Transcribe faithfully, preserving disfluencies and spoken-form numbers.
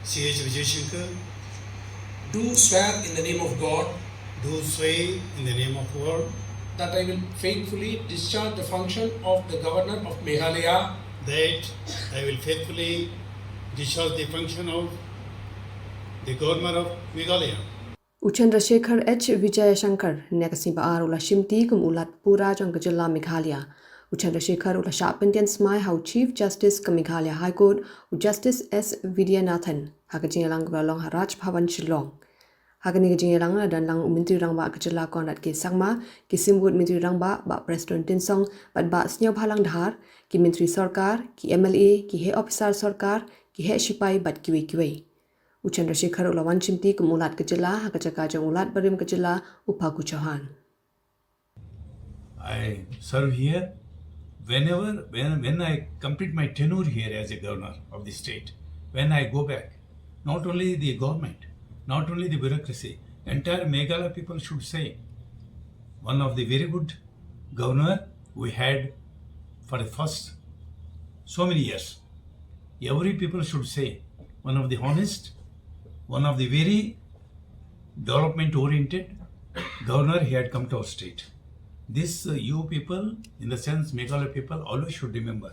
C H Vijayashankar, do swear in the name of God do swear in the name of God that I will faithfully discharge the function of the Governor of Meghalaya. That I will faithfully discharge the function of the Governor of Meghalaya. U Chandrasekhar H Vijayashankar ne ka sngi ba ar u la shimti kum u Lat Pura jong ka jylla Meghalaya. U Chandrasekhar u la shah pyntian smai ha u Chief Justice ka Meghalaya High Court, u Justice S Vaidyanathan, ha ka jingïalang kaba la long ha Raj Bhavan Shillong. Ha kane ka jingïalang la don lang u Myntri Rangbah ka jylla Conrad K Sangma, ki Symbud Myntri Rangbah, Bah Prestone Tynsong, bad Bah Sniawbhalang Dhar, ki Myntri Sorkar, ki M L A, ki heh ophisar sorkar, ki heh shipai bad kiwei kiwei. U Chandrasekhar u la wan shimti kum u Lat ka jylla ha ka jaka jong u Lat barim ka jylla u Phagu Chauhan. I serve here. Whenever, when, when I complete my tenure here as a governor of the state, when I go back, not only the government, not only the bureaucracy, entire Meghalaya people should say, one of the very good governor we had for the first so many years. Every people should say, one of the honest, one of the very development oriented governor he had come to our state. This uh, you people, in the sense Meghalaya people, always should remember.